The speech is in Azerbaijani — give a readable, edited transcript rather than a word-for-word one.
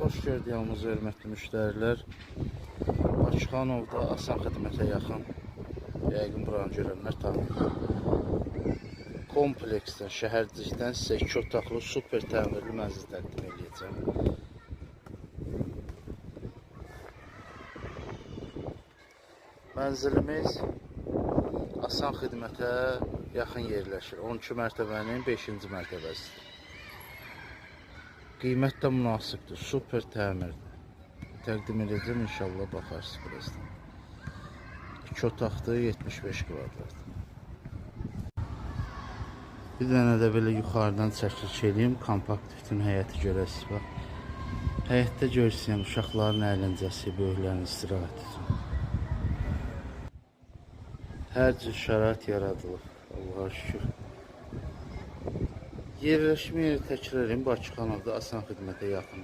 Xoş gördük yanımıza hörmətli müştərilər. Bakıxanovda asan xidmətə yaxın. Yəqin buranı görənlər tanıyır. Kompleksdən, şəhərcikdən sizə 2 otaqlı super təmirli mənzil təqdim eləyəcəm. Mənzilimiz asan xidmətə yaxın yerləşir. 12 mərtəbənin 5-ci mərtəbəsidir. Qiymət də münasibdir, super təmirdir. Təqdim edəcəm, inşallah baxarsınız birazdan. 2 otaqdır, 75 kvadrat. Bir dənə də belə yuxarıdan çəkiliş eləyim, kompakt bütün həyəti görəsiniz bax. Həyətdə görürsünüz uşaqların əyləncəsi, böyüklərin istirahəti üçün. Hər cür şərait yaradılıb, Allaha şükür. Yerləşmə yeri təkrar edeyim, Bakıxanovda asan xidmətə yaxın.